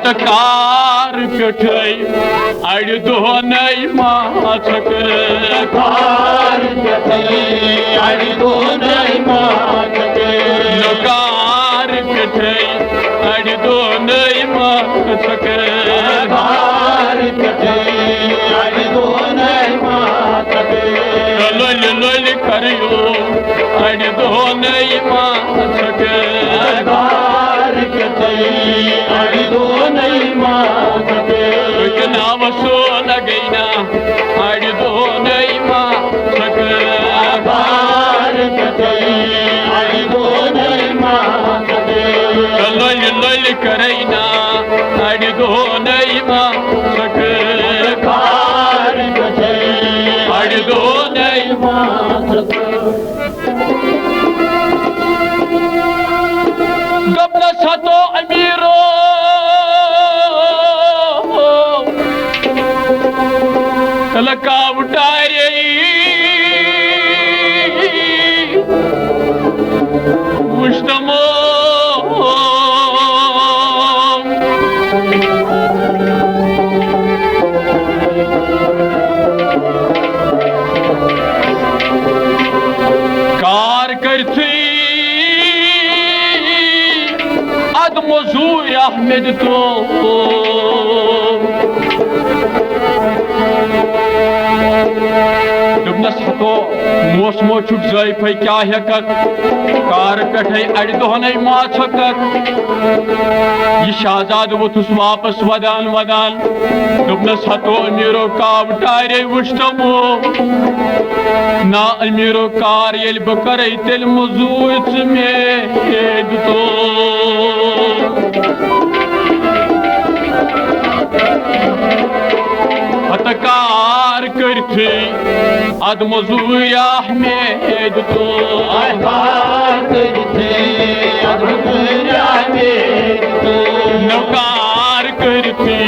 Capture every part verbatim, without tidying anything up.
تہٕ کار پٮ۪ٹھَے اَڑِ دۄہ نَے ماژَک۔ کار پٮ۪ٹھَے اَڑِ دۄہ نَے ماژَک۔ نہٕ کار پٮ۪ٹھَے اَڑِ دۄہ نَے ماژَک۔ کار پٮ۪ٹھَے اَڑِ دۄہ نَے ماژَک۔ لۄلہِ لۄلہِ کَریو اَڑِ دۄہ نَے ماژَک۔ کار پٮ۪ٹھَے اَڑِ دۄہ نَے ماژَک۔ أکۍ ناوٕ سُہ لَگَے نا اَڑِ دۄہ نَے ماژَک۔ کار پٮ۪ٹھَے اَڑِ دۄہ نَے ماژَک۔ لۄلہِ لۄلہِ کَرَے نا اَڑِ دۄہ نَے ماژَک۔ کار پٮ۪ٹھَے اَڑِ دۄہ نَے ماژَک۔ دوٚپنَس ہتو أمیٖرو، تلہٕ کاوٕ ٹارے وُچھ تِمو۔ کار کٔرتھٕے اَدٕ مٔزوٗرۍ اَحمد تو۔ دوٚپنَس، ہتو موسمو چھُکھ ضٲیفَے، کیٛاہ ہٮ۪کَکھ؟ کارٕ پٮ۪ٹھَے اَڑِ دۄہَنَے ما ژھۄکَکھ؟ یہِ شہزادٕ ووٚتھُس واپَس وَدان وَدان۔ دوٚپنَس، ہتو أمیٖرو کاوٕ ٹارے وُچھ تِمو۔ نا أمیٖرو کار ییٚلہِ بہٕ کَرَے تیٚلہِ مٔزوٗرۍ ژٕ مےٚ دیُتو۔ ہتہٕ کار کٔرتھٕے اَدٕ مٔزوٗرۍ اَحمد تو۔ کار کٔرتھٕے اَدٕ مٔزوٗرۍ اَحمد تو۔ نہٕ کار کٔرتھٕے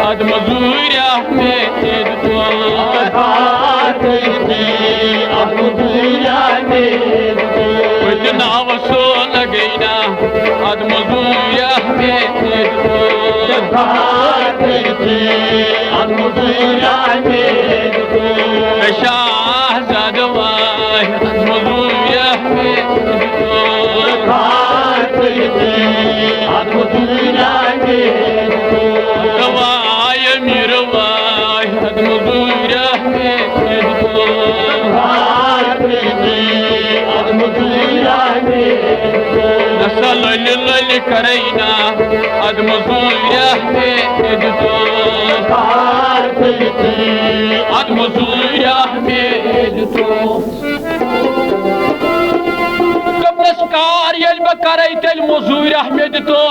اَدٕ مٔزوٗرۍ اَحمد تو۔ کار کٔرتھٕے اَدٕ مٔزوٗرۍ اَحمد تو۔ پٔتہِ ناوٕ سُہ لَگَے نا اَدٕ مٔزوٗرۍ اَحمد تو۔ کار کٔرتھٕے اَدٕ مٔزوٗرۍ اَحمد تو۔ شاہزادٕ واے اَدٕ مٔزوٗرۍ اَحمد تو۔ کار کٔرتھٕے اَدٕ مٔزوٗرۍ اَحمد تو۔ واے أمیٖر واے اَدٕ مٔزوٗرۍ اَحمد تو۔ کار کٔرتھٕے اَدٕ مٔزوٗرۍ اَحمد تو۔ نسا لۄلہِ لۄلہِ کَرَے نا اَدٕ مٔزوٗرۍ اَحمد تو۔ کار کٔرتھٕے اَدٕ مٔزوٗرۍ اَحمد تو۔ دوٚپنَس، کار ییٚلہِ بہٕ کَرَے تیٚلہِ مٔزوٗرۍ اَحمد تو۔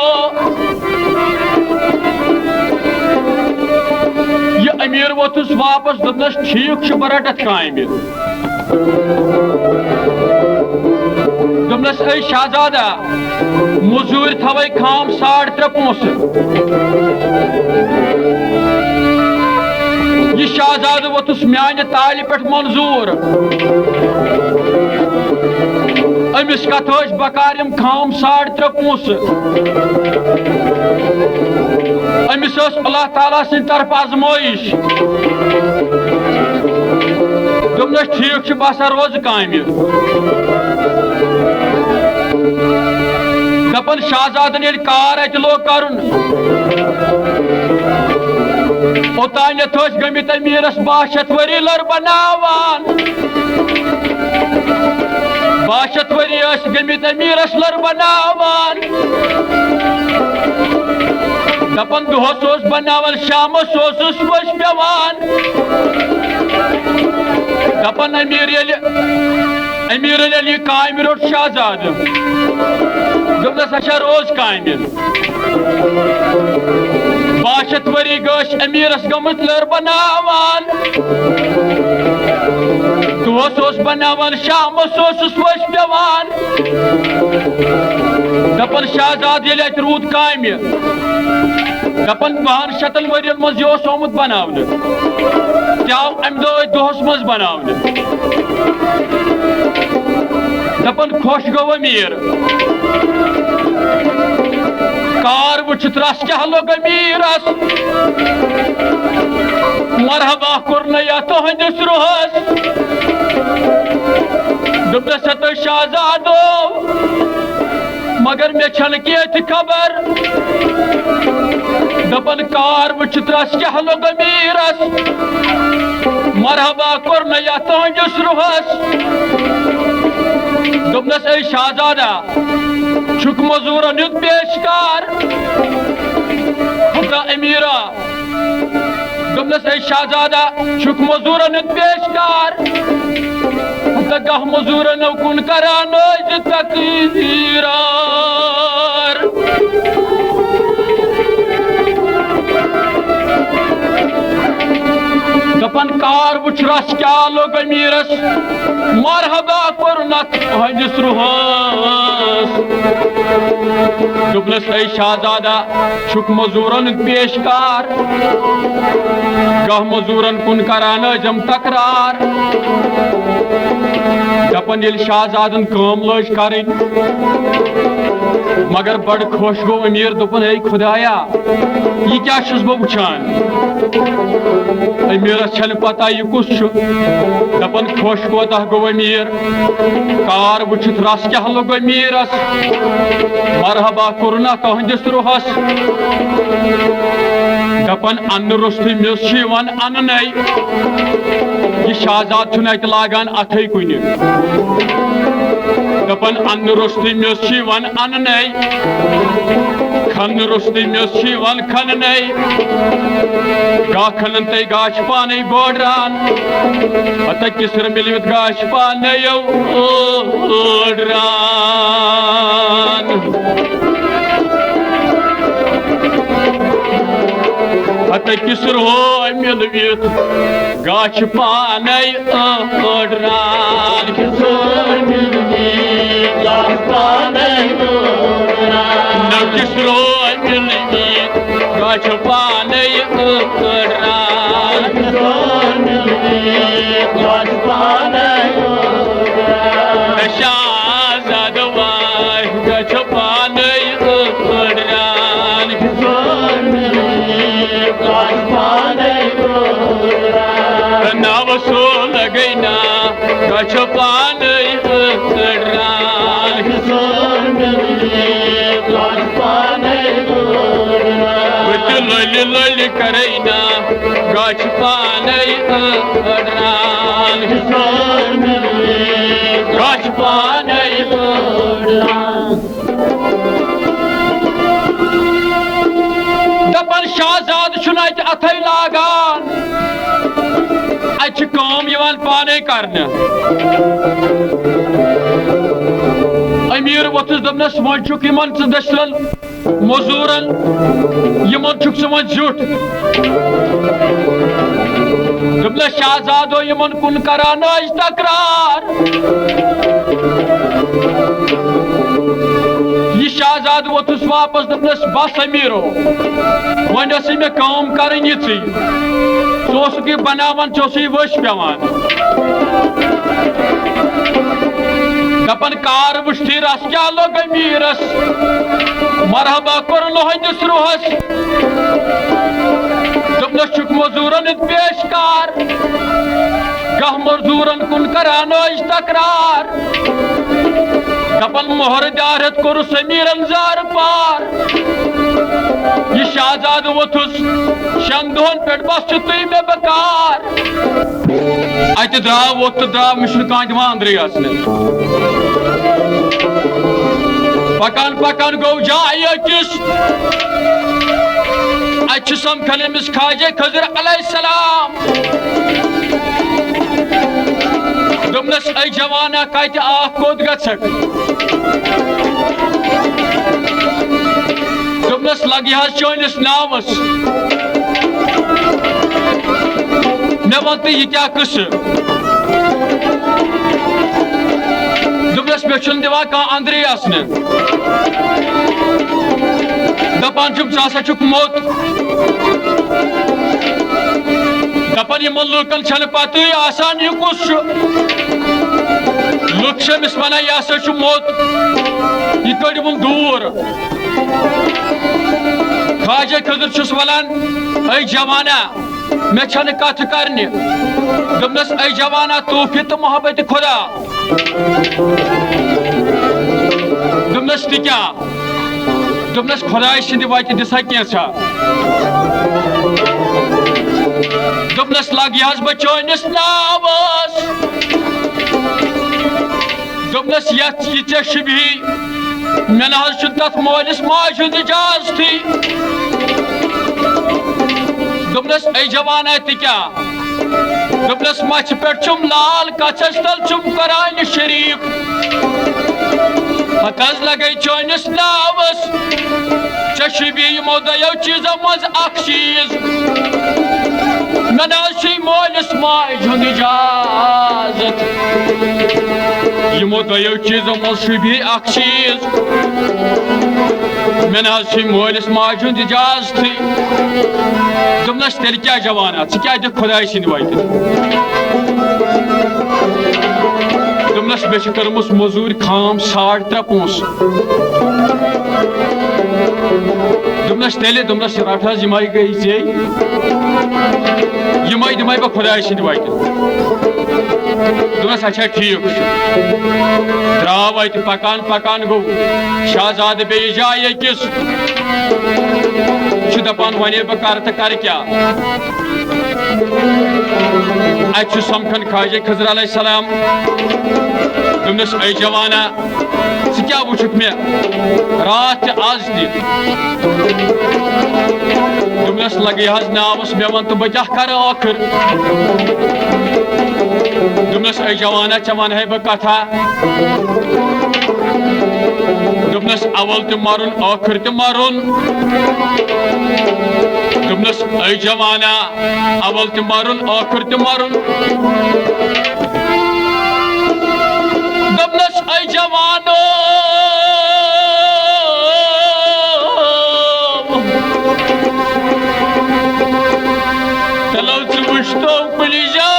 یہِ أمیٖر ووٚتھُس واپَس، دوٚپنَس، ٹھیٖک چھُ، بہٕ رَٹَتھ کامہِ۔ دوٚپنَس، اے شہزادہ، مٔزوٗرۍ تھاوَے خام ساڑ ترٛےٚ پونٛسہٕ۔ یہِ شہزادٕ ووٚتھُس میٛانہِ تالہِ پٮ۪ٹھ منظوٗر۔ أمِس کَتھ ٲسۍ بکار یِم خام ساڑ ترٛےٚ پونٛسہٕ؟ أمِس ٲس اللہ تعالیٰ سٕنٛدِ طرفہٕ آزمٲیِش۔ دوٚپنَس، ٹھیٖک چھُ، بہٕ ہسا روزٕ کامہِ۔ دَپان شہزادَن ییٚلہِ کار اَتہِ لوگ کَرُن، اوٚتانٮ۪تھ ٲسۍ گٔمٕتۍ أمیٖرَس باہ شیٚتھ ؤری لٔر بَناوان۔ باہ شیٚتھ ؤری ٲسۍ گٔمٕتۍ أمیٖرَس لٔر بَناوان۔ دَپان دۄہَس اوس بَناوان، شامَس اوسُس وٕچھ پٮ۪وان۔ دَپان أمیٖر ییٚلہِ، أمیٖرَن ییٚلہِ یہِ کامہِ روٚٹ شہزادٕ، دوٚپنَس، اچھا، روز کامہِ۔ باہ شیٚتھ ؤری گٔژھۍ أمیٖرَس گٔمٕتۍ لٔر بَناوان۔ دۄہَس اوس بَناوان، شامَس اوسُس وٕچھ پٮ۪وان۔ دَپان شہزادٕ ییٚلہِ اَتہِ روٗد کامہِ، دَپان بَہَن شَتَن ؤرِیَن منٛز یہِ اوس آمُت بَناونہٕ، تہِ آو اَمہِ دۄہ أتھۍ دۄہَس منٛز بَناونہٕ۔ دَپان خۄش گوٚو أمیٖر، کار وٕچھِتھ رس کیٛاہ لوٚگ أمیٖرس۔ مرحبا کوٚر نہٕ یتھ تُہنٛدِس روحس۔ دوٚپنس، ہتو شہزادو، مگر مےٚ چھنہٕ کینٛہہ تہِ خبر۔ دپان، کار وٕچھِتھ رس کیٛاہ لوٚگ أمیٖرس۔ مرحبا کوٚر نہٕ یتھ تُہنٛدِس روحس۔ دوٚپنس، اے شہزادہ، چھُکھ مزوٗرن ہُنٛد پیشکار۔ ہتا أمیٖرا، دوٚپنس، اے شہزادہ، چھُکھ مزوٗرن ہُنٛد پیشکار۔ ہتا گاہ مزوٗرنو کُن کران ٲسۍ تقریٖرار۔ دپان، کار وٕچھ رس کیٛاہ لوٚگ أمیٖرس۔ مرحبا کوٚر نتھ تُہنٛدِس روحس۔ دوٚپنس، اے شہزادہ، چھُکھ مزوٗرن ہُنٛد پیشکار۔ گاہ مزوٗرن کُن کران ٲسۍ یِم تکرار۔ دپان، ییٚلہِ شہزادن کٲم لٲج کرٕنۍ، مگر بڑٕ خۄش گوٚو أمیٖر، دوٚپُن، اے خدایا، یہِ کیٛاہ چھُس بہٕ وٕچھان؟ أمیٖرس چھنہٕ پتہ یہِ کُس چھُ۔ دپان، خۄش کوتاہ گوٚو أمیٖر، کار وٕچھِتھ رس کیٛاہ لوٚگ أمیٖرس۔ مرحبا کوٚرُن تُہنٛدِس روحس۔ دپان، اننہٕ روٚستُے مےٚ چھُ یِوان اننَے۔ یہِ شہزاد چھُنہٕ اتہِ لاگان اتھے کُنہِ۔ دپان، اننہٕ روٚستُے مےٚ چھُ یِوان اننَے۔ کھننہٕ روٚستُے مےٚ چھُ یِوان کھننَے۔ گاہ کھنن تہٕ گاہ چھُ پانے بٲڈران۔ ہتا کِسر مِلوِتھ گاہ چھُ پانے بٲڈران۔ ہتا کِسر ہو مِلوِتھ گاہ چھُ پانے بٲڈران۔ نہ کِسر ہو مِلوِتھ گاہ چھُ پانے بٲڈران۔ شہزادٕ واے گاہ چھُ پانے بٲڈران۔ ناو سُہ لگے نا، گاہ چھُ پانے بٲڈران۔ بہٕ تہِ لولہِ لولہِ کرے نا، گاہ چھُ پانے بٲڈران۔ گاہ چھُ پانے بٲڈران۔ دپان، شہزادٕ چھُنہٕ اتہِ اتھے لاگان، اتہِ چھِ کٲم یِوان پانے کرنہٕ۔ أمیٖر ووٚتھُس، دوٚپنس، وۄنۍ چھُکھ یِمن ژٕ دٔسِلن مزوٗرن، یِمن چھُکھ ژٕ وۄنۍ زیُٹھ۔ دوٚپنس، شہزادو یِمن کُن کران ٲسۍ تکرار۔ یہِ شہزادٕ ووٚتھُس واپس، دوٚپنس، بس أمیٖرو، وۄنۍ ٲسٕے مےٚ کٲم کرٕنۍ یِژٕے۔ ژٕ اوسُکھ یہِ بناوان، ژےٚ اوسُے ؤسۍ پٮ۪وان۔ دپان، کار وٕچھتھٕے رس کیٛاہ لوٚگ أمیٖرس۔ مرحبا کوٚر نہٕ ہُہندِس روحس۔ دوٚپنس، چھُکھ مزوٗرن ہُنٛد پیشکار۔ گاہ مزوٗرن کُن کران ٲسۍ تکرار۔ دپان، مۄہر دار ہٮ۪تھ کوٚرُس أمیٖرن زارٕ پار۔ یہِ شہزادٕ ووٚتھُس شٮ۪ن دۄہن پٮ۪ٹھ، بس چھُ تُہۍ مےٚ بکار۔ اتہِ درٛاو ووٚتھ تہٕ درٛاو، مےٚ چھُنہٕ کانٛہہ دِوان أنٛدرٕے اژنہٕ۔ پکان پکان گوٚو جاے أکِس، اتہِ چھُ سمکھان أمِس خواجہ خضر علیہ السلام۔ دوٚپنس، اے جوانا، کتہِ آکھ، کوٚت گژھکھ؟ دوٚپنس، لگہِ حظ چٲنِس ناوس۔ مےٚ وَن تہٕ، یہِ کیٛاہ قٕصہٕ؟ دوٚپنس، مےٚ چھُنہٕ دِوان کانٛہہ اندرٕے اژنہٕ۔ دپان چھُم، ژٕ ہسا چھُکھ موٚت۔ دپان، یِمن لوٗکن چھنہٕ پتہٕے آسان، یہِ کُس چھُ۔ لُکھ چھِ أمِس ونان، یہِ ہسا چھُ موٚت، یہِ کٔڑِوُن دوٗر۔ خواجہ خضر چھُس ولان، اے جوانا، مےٚ چھنہٕ کتھ کرنہِ۔ دوٚپنس، اے جوانا، توفیق تہٕ محبت خدا۔ دوٚپنس، تہِ کیٛاہ؟ دوٚپنس، خداے سٕنٛدِ وتہِ دِسا کینٛژھا۔ دوٚپنس، لگہٕ ہس بہٕ چٲنِس ناوس۔ دوٚپنس، یتھ یہِ ژےٚ شوٗبہِ، مےٚ نہ حظ چھُنہٕ تتھ مٲلِس ماجہِ ہُنٛد اجازتھٕے۔ دوٚپنس، اے جوانا، تہِ کیٛاہ؟ دوٚپنس، مَژھِ پٮ۪ٹھ چھُم لال، کَژھَس تَل چھُم قرآنِ شریٖف۔ ہَتہٕ حظ لَگَے چٲنِس ناوَس، ژےٚ شوٗبی یِمو دۄیو چیٖزو منٛز اَکھ چیٖز۔ مےٚ نہ حظ چھُے مٲلِس ماجہِ ہُنٛد اِجازت۔ یِمو دۄیو چیٖزو منٛز شوٗبی اَکھ چیٖز۔ مےٚ نہ حظ چھُے مٲلِس ماجہِ ہُنٛد اِجازتھٕے۔ دوٚپنَس، تیٚلہِ کیٛاہ جوانا، ژٕ کیٛاہ دِکھ خۄداے سٕنٛدِ وَتہِ؟ دوٚپنَس، مےٚ چھِ کٔرمٕژ مٔزوٗرۍ خام ساڑ ترٛےٚ پونٛسہٕ۔ دوٚپنَس، تیٚلہِ، دوٚپنَس، رَٹ حظ، یِمَے گٔے ژےٚ۔ یِمَے دِمَے بہٕ خۄداے سٕنٛدِ وَتہِ۔ دوٚپنَس، اچھا، ٹھیٖک چھُ۔ درٛاو اَتہِ پَکان پَکان گوٚو شہزادٕ بیٚیِس جایہِ أکِس۔ چھُ دَپان، وۄنۍ ہے بہٕ کَرٕ تہٕ کَرٕ کیٛاہ؟ اَتہِ چھُ سَمکھان خواجہ خضر علیہ السلام۔ دوٚپنَس، اے جوانا، ژٕ کیٛاہ وُچھُکھ مےٚ راتھ تہِ آز تہِ؟ دوٚپنَس، لَگٕے حظ ناوَس، مےٚ وَن تہٕ بہٕ کیٛاہ کَرٕ ٲخٕر؟ دوٚپنَس، اے جوانا، ژےٚ وَنہٕ ہے بہٕ کَتھا۔ دوٚپنَس، اول تہِ مَرُن، ٲخٕر تہِ مَرُن۔ دوٚپنَس، اے جوانا، اول تہِ مَرُن، ٲخٕر تہِ مَرُن۔ دوٚپنَس، اے جوانو، تیٚلو ژٕ وٕچھتو کُنہِ جایہِ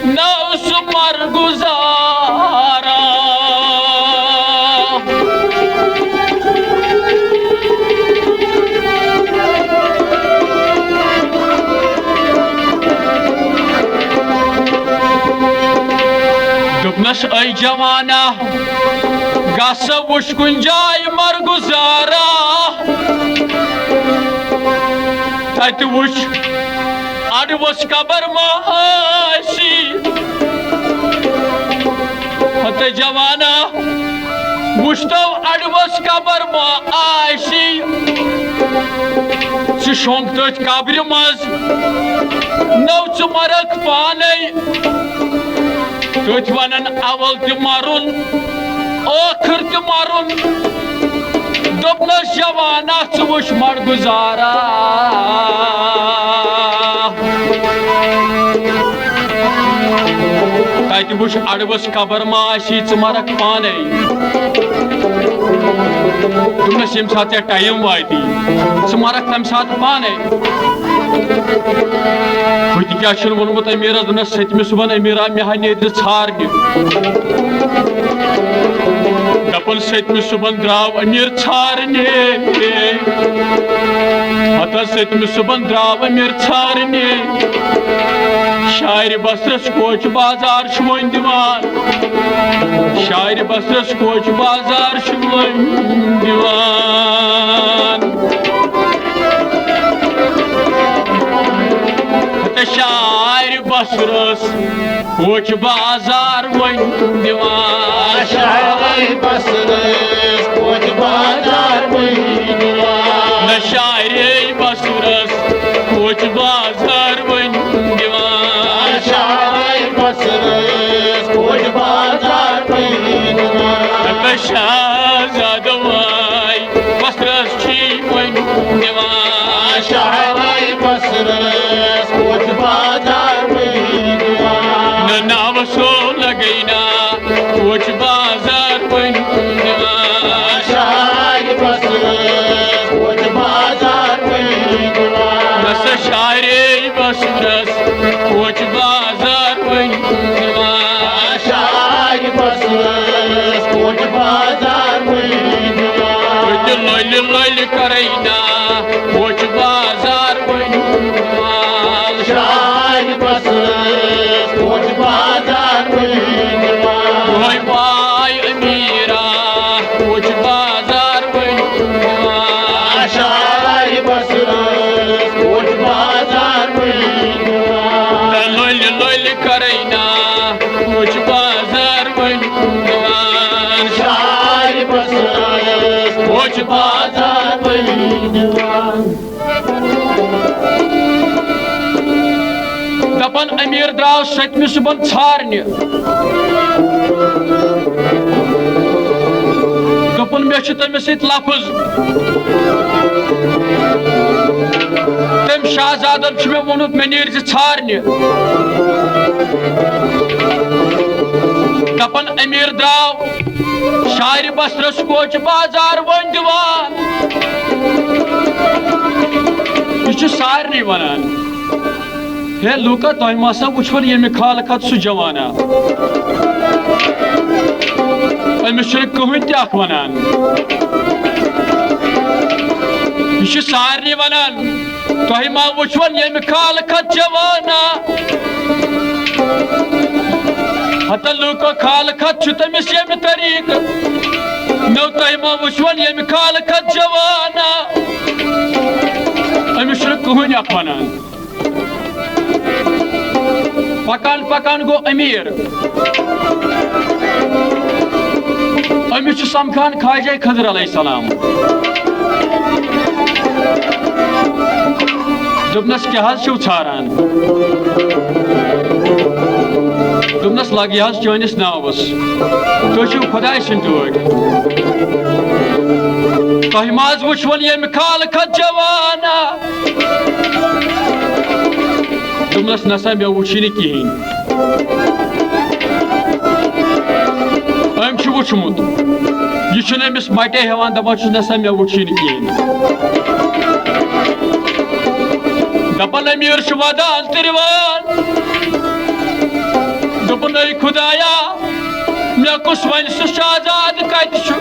نہ اوس مرگُزارا۔ دوٚپنَس، اے جوانا، گژھ وٕچھ کُنہِ جایہِ مرگُزارا۔ تَتہِ وٕچھ اَڈٕ ؤژھ قبر ما آسی؟ ہتے جوانا، وٕچھتو اَڈٕ ؤژھ قبر ما آسی؟ ژٕ شۄنٛگ تٔتھۍ قبرِ منٛز، نٔو ژٕ مَرَکھ پانَے۔ تٔتھۍ وَنان اول تہِ مَرُن، ٲخٕر تہِ مَرُن۔ دوٚپنَس، جوانا، ژٕ وٕچھ مَرگُزارا۔ تَتہِ وٕچھ اَڈٕ ؤژھ قبر ما آسی، ژٕ مَرَکھ پانَے۔ دوٚپنَس، ییٚمہِ ساتہٕ ژےٚ ٹایم واتی، ژٕ مَرَکھ تَمہِ ساتہٕ پانَے۔ ہُہ تہِ کیٛاہ چھُنہٕ ووٚنمُت أمیٖرَس؟ دوٚپنَس، سٔتمہِ صُبحن أمیٖرا، مےٚ ہا نیرِ ژھارنہِ۔ دَپان، سٔتمہِ صُبحن درٛاو أمیٖر ژھارنہِ۔ ہَتہٕ سٔتمہِ صُبحن درٛاو أمیٖر ژھارنہِ۔ شاعرِ بصرس کوچ بازار چھُ وۄنۍ دِوان۔ شاعرِ بصرس کوچ بازار چھُ وۄنۍ دِوان۔ تہٕ شاعرِ بصرس کوچ بازار وۄنۍ دِوان۔ شاعرِ بصرس کوچ بازار وۄنۍ دِوان۔ نہ شاعرِ بصرس کوچ بازار وۄنۍ دِوان۔ شاعرِ بصرس کوچ بازار وۄنۍ دِوان۔ نہ شہزادٕ واے بصرس چھی وۄنۍ دِوان۔ شاعرِ بصرس کوچ بازار وۄنۍ دِوان۔ نہ ناوٕ سو لگے نا کوچ بازار وۄنۍ دِوان۔ شاعرِ بصرس کوچ بازار وۄنۍ دِوان۔ نہ سا شاعرِ بصرس کوچ بازار وۄنۍ دِوان۔ شاعرِ بصرس بازار وۄنۍ دِوان۔ أتۍ لۄلہِ لۄلہِ کرے نا، وۄنۍ بازار وۄنۍ دِوان۔ شاعر بسرس وۄنۍ بازار وۄنۍ دِوان۔ وۄنۍ پاے أمیٖرا، وۄنۍ بازار وۄنۍ دِوان۔ شاعر بسرس وۄنۍ بازار وۄنۍ دِوان۔ لۄلہِ لۄلہِ کرے نا، وۄنۍ بازار وۄنۍ دِوان۔ شاعر بسرس وۄنۍ بازار وۄنۍ دِوان۔ دپان امیر درٛاو ستمہِ صُبحن ژھارنہِ۔ دوٚپُن، مےٚ چھُ تٔمِس سۭتۍ لفظ۔ تٔمۍ شاہزادن چھُ مےٚ ووٚنمُت، مےٚ نیرِ زِ ژھارنہِ۔ دپان امیر درٛاو شاعرِ بصرس کوچہِ بازار وۄنۍ دِوان۔ یہِ چھُ سارنٕے ونان، ہے لوٗکا، تۄہہِ ما سا وُچھوُن ییٚمہِ خالہٕ کھۄتہٕ سُہ جوانا؟ أمِس چھُنہٕ کٕہٕنۍ تہِ اکھ ونان۔ یہِ چھُ سارنٕے ونان، تۄہہِ ما وُچھوُن ییٚمہِ خالہٕ کھۄتہٕ جوانا؟ ہتہٕ لوٗکو، خالہٕ کھۄتہٕ چھُ تٔمِس ییٚمہِ طریٖقہٕ۔ نو تۄہہِ ما وُچھوُن ییٚمہِ خالہٕ کھۄتہٕ جوانا؟ أمِس چھُنہٕ کٕہٕنۍ اکھ ونان۔ پکان پکان گوٚو امیر۔ أمِس چھُ سمکھان خواجہ خضر علیہ السلام۔ دوٚپنس، کیٛاہ حظ چھِو ژھاران؟ دوٚپنس، لگہِ حظ چٲنِس ناوس، تُہۍ چھِو خۄداے سٕنٛدۍ ٹٲٹھۍ۔ تۄہہِ ما حظ وُچھوُن ییٚمہِ خالہٕ کھۄتہٕ جوانا؟ دوٚپنس، نسا، مےٚ وُچھُے نہٕ کِہیٖنۍ۔ أمۍ چھُ وُچھمُت، یہِ چھُنہٕ أمِس مٹے ہٮ۪وان، دپان چھُس، نسا، مےٚ وُچھُے نہٕ کِہیٖنۍ۔ دپان امیر چھُ ودان تہٕ رِوان۔ دوٚپُن، اے خدایا، مےٚ کُس ونہِ سُہ شاہزادٕ کتہِ چھُ؟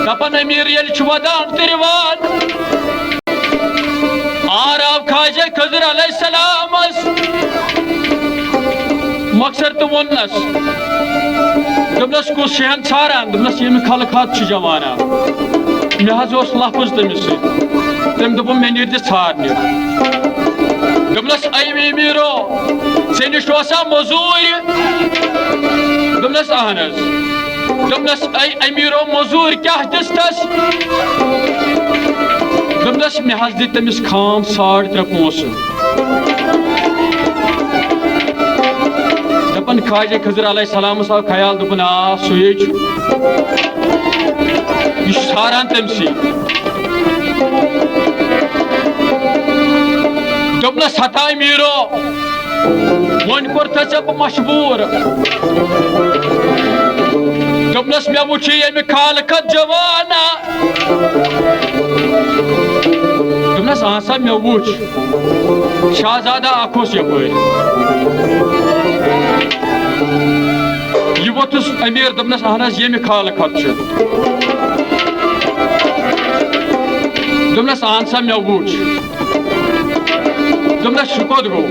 دپان امیر ییٚلہِ چھُ ودان تہٕ رِوان، آر آو خواجہ خضر علیہ السلامس مۄخصر تہٕ ووٚننس، دوٚپنس، کُس چھُ ہن ژھاران؟ دوٚپنس، ییٚمہِ خالہٕ کھۄتہٕ چھُ جوانا۔ مےٚ حظ اوس لفظ تٔمِس سۭتۍ۔ تٔمۍ دوٚپُن، مےٚ نیٖرۍ زِ ژھارنہِ۔ دوٚپنس، اے امیٖرو، ژےٚ نِش اوسا مٔزوٗرۍ؟ دوٚپنس، اہن حظ۔ دوٚپنس، اے امیٖرو، مٔزوٗرۍ کیٛاہ دِژتس؟ دوٚپنس، مےٚ حظ دِتۍ تٔمِس خام ساڑ ترٛےٚ پونٛسہٕ۔ دپان خواجہ خضر علیہ السلامس آو خیال، دوٚپُن، آ، سُے چھُ۔ یہِ چھُ ژھاران تٔمۍ سٕے۔ دوٚپنس، ہتا امیٖرو، وۄنۍ کوٚرتھے ژےٚ بہٕ مجبوٗر۔ دوٚپنس، مےٚ وُچھُے ییٚمہِ خالہٕ کھۄتہٕ جوانا۔ دوٚپنس، اہن سا، مےٚ وُچھ۔ شاہزادہ اکھ اوس یپٲرۍ۔ یہِ ووٚتھُس امیر، دوٚپنس، اہن حظ، ییٚمہِ خالہٕ کھۄتہٕ چھُ۔ دوٚپنس، اہن سا، مےٚ وُچھ۔ دوٚپنس، سُہ کوٚت گوٚو؟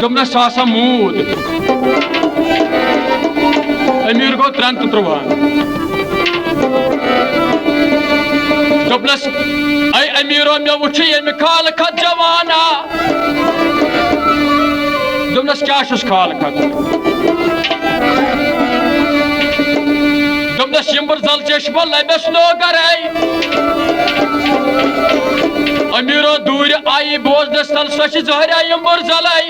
دوٚپنس، سُہ ہسا موٗد۔ امیر گوٚو ترٛٮ۪ن تہٕ ترٛۆہن۔ دوٚپنس، اے امیرو، مےٚ وُچھ ییٚمہِ خالہٕ کھۄتہٕ جوانا۔ دوٚپنس، کیٛاہ چھُس خالہٕ کھۄتہٕ؟ دوٚپنس، یِم بہٕ زل چشمہٕ لبس نوگرے۔ امیرو دوٗرِ آیی بوزنس تل، سۄ چھِ زہریا یِم بہٕ زلے۔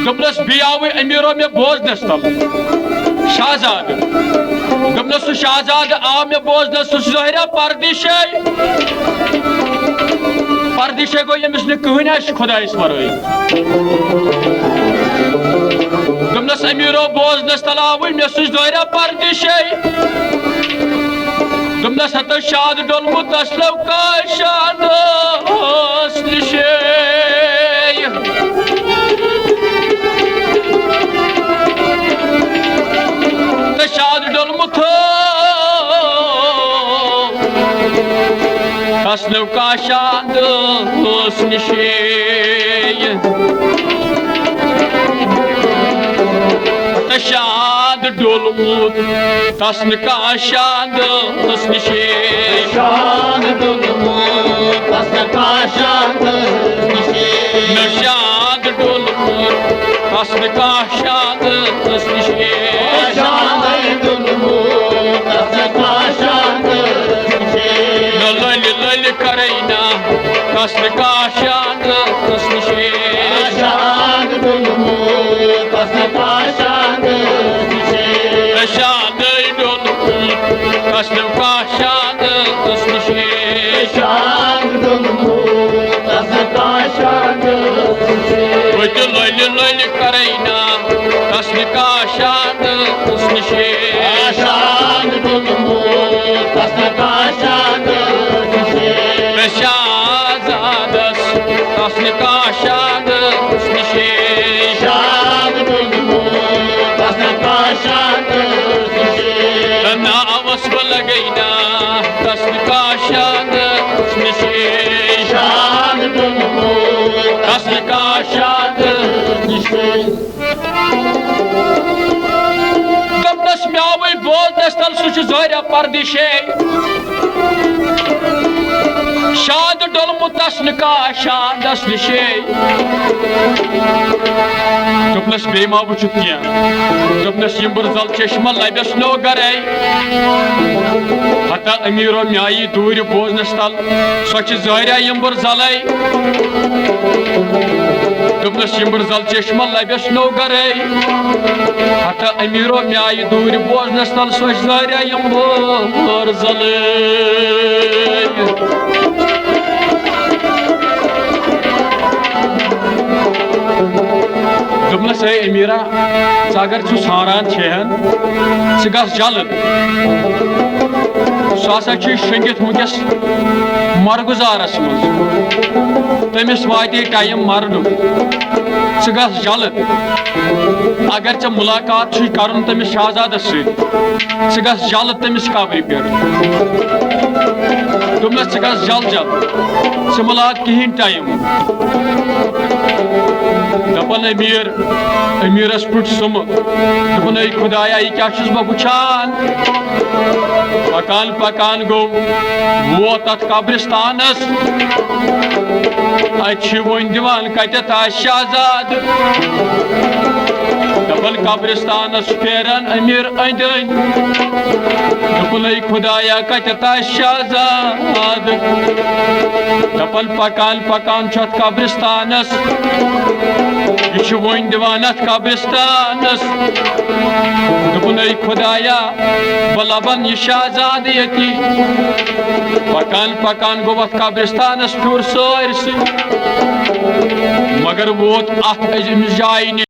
دوٚپنس، بیٚیہِ آوٕے امیٖرو مےٚ بوزنس تل شاہزادٕ۔ دوٚپنس، سُہ شاہزادٕ آو مےٚ بوزنس، سُہ چھُ ظٲہرا پردیشے۔ پردیشے گوٚو، ییٚمِس نہٕ کٕہٕنۍ آسہِ خۄدایس ورٲے۔ دوٚپنس، امیٖرو بوزنس تل آوٕے مےٚ، سُہ چھُ ظٲہرا پردیشے۔ دوٚپنس، ہتو شاد ڈوٚلمُت اصلو کاشانس نِشے۔ شاندس نِشے۔ تہٕ شاند ڈوٚلمُت تس نہٕ کانٛہہ شاندس نِشے۔ شاند ڈوٚلمُت تس نہٕ کانٛہہ شاندس نِشے۔ نہ شاند ڈوٚلمُت تس نہٕ کانٛہہ شاندس نِشے۔ شاندے ڈوٚلمُت تس نہٕ کانٛہہ شاندس نِشے۔ نہ لٔلۍ لٔلۍ کرے نا تس نہٕ کانٛہہ شاندس نِشے۔ شاند ڈوٚلمُت تس نہٕ کانٛہہ شاندس نِشے۔ شاندے ڈوٚلمُت تس نہٕ کانٛہہ شاندس نِشے۔ شاند ڈوٚلمُت تس نہٕ کانٛہہ شاندس نِشے۔ بہٕ تہِ لٔلۍ لٔلۍ کرے نا تس نہٕ کانٛہہ شاندس نِشے۔ شاند ڈوٚلمُت تس نہٕ کانٛہہ شاندس نِشے۔ شاہ زادس تس نہٕ کانٛہہ شاندس نِشے۔ شاند ڈوٚلمُت تس نہٕ کانٛہہ شاندس نِشے۔ ناوس بہٕ لگے نا تس نہٕ کانٛہہ شاندس نِشے۔ شاند ڈوٚلمُت تس نہٕ کانٛہہ شاندس نِشے۔ دوٚپنس، مےٚ آوٕے بوزنس تل، سُہ چھُ ظٲہرا پردیشے۔ شاند ڈوٚلمُت تس نہٕ کانٛہہ شاندس نِشے۔ دوٚپنس، بیٚیہِ ما وٕچھُتھ کینٛہہ؟ دوٚپنس، یِمبٕر زل چشمہ لبٮ۪س نو گرے۔ ہتا امیرو میایی دوٗرِ بوزنس تل، سۄ چھِ ظٲہرا یِمبٕر زلے۔ دوٚپنس، یِمبٕر زل چشمہ لبٮ۪س نو گرے۔ ہتا امیرو میایی دوٗرِ بوزنس تل، سۄ چھِ ظٲہرا یِمبٕر زلے۔ دوٚپنس، ہے امیرا، ژٕ اگر ژٕ ساران چھے ہن، ژٕ گژھ جلد۔ سُہ ہسا چھُ شٔنگِتھ وٕنکیٚس مرگُزارس منٛز۔ تٔمِس واتے ٹایم مرنُک۔ ژٕ گژھ جلد۔ اگر ژےٚ مُلاقات چھُے کرُن تٔمِس شہزادس سۭتۍ، ژٕ گژھ جلد تٔمِس قبرِ پٮ۪ٹھ۔ دوٚپنس، ژٕ گژھ جلد جلد، ژٕ مہ لاگ کِہیٖنۍ ٹایم۔ دپان امیر، امیرس پھُٹ سُمہٕ۔ دوٚپُن، اے خدایا، یہِ کیٛاہ چھُس بہٕ وٕچھان؟ پکان پکان گوٚو، ووت تتھ قبرستانس۔ اتہِ چھِ وۄنۍ دِوان کتٮ۪تھ آسہِ شہزاد۔ دپان قبرستانس چھُ پھیران امیر أنٛدۍ أنٛدۍ۔ دوٚپُن، اے خدایا، کتٮ۪تھ آسہِ شہزاد؟ دپان پکان پکان چھُ اتھ قبرستانس، یہِ چھُ وۄنۍ دِوان اتھ قبرستانس۔ دوٚپُن، اے خدایا، بہٕ لبن یہِ شہزادٕ ییٚتی۔ پکان پکان گوٚو اتھ قبرستانس پھیوٗر سٲرسٕے، مگر ووت اتھ أمِس جایہِ نِش۔